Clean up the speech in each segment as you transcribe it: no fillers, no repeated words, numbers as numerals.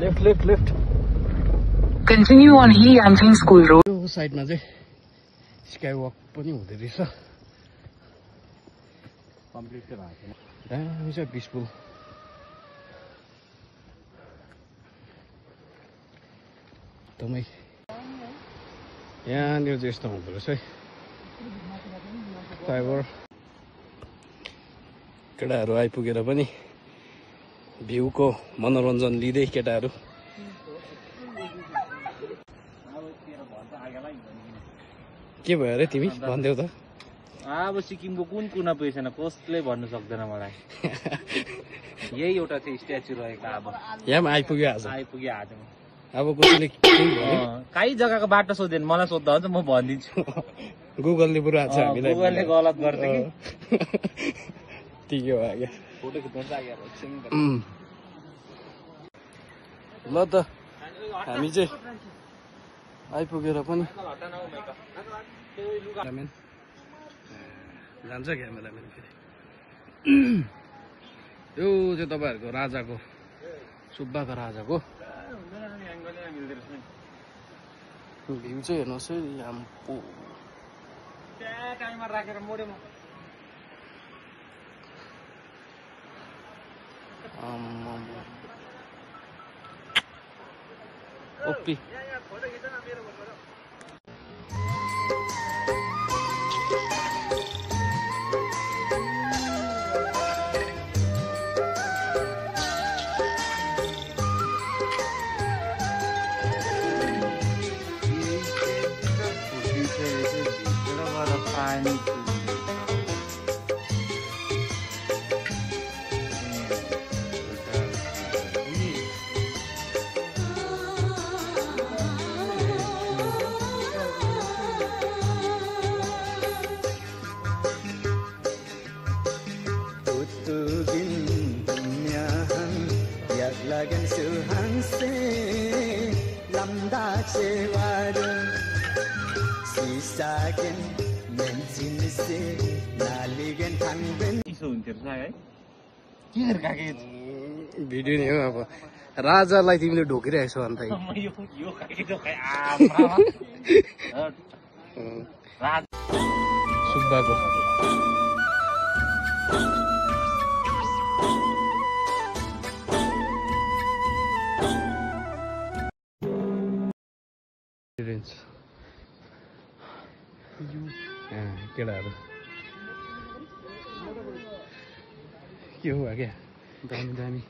Left left left Continue on He Yangcheng School Road. यो साइडमा चाहिँ स्काई वक पनि हुँदै रहेछ कम्प्लिट चाहिँ भएको छैन दामी छ पिसफुल एकदमै यहाँनिर चाहिँ यस्तो हुँदो रहेछ है फाइबर केटाहरू आइपुगेर पनि भ्यूको मनोरञ्जन लिँदै केटाहरू के भयो अरे तिमी भन्देऊ त अब सिक्किमको कुन कुना पैसा कसले भन्नु सक्दैन मलाई यही एउटा चाहिँ स्ट्याचु रहेको अब यहाँ पनि आइपुग्यो आज आइपुग्यो आज अब कसैले कहीँ जग्गाको बाटो सोध्दैन मलाई सोद्धा हुन्छ म भनिदिन्छु गुगलले पुरा छ हामीलाई गुगलले गलत गर्छ कि ठिकै भयो क्या फोटो खिच्न चाहिँ ल त हामी चाहिँ आइपुगेर पनि जान्छ क्यामेराम्यान फेरि यो चाहिँ तपाईँहरूको राजाको सुब्बाको राजाको भ्यू चाहिँ हेर्नुहोस् है याम्पो राखेर मोडे ओपी भिडियो नि हो अब राजालाई तिमीले ढोकिरहेको छौ अन्त सुब्बाको केटाहरू के हो क्या दामी दामी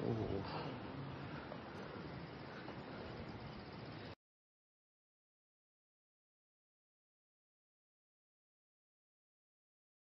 ओहो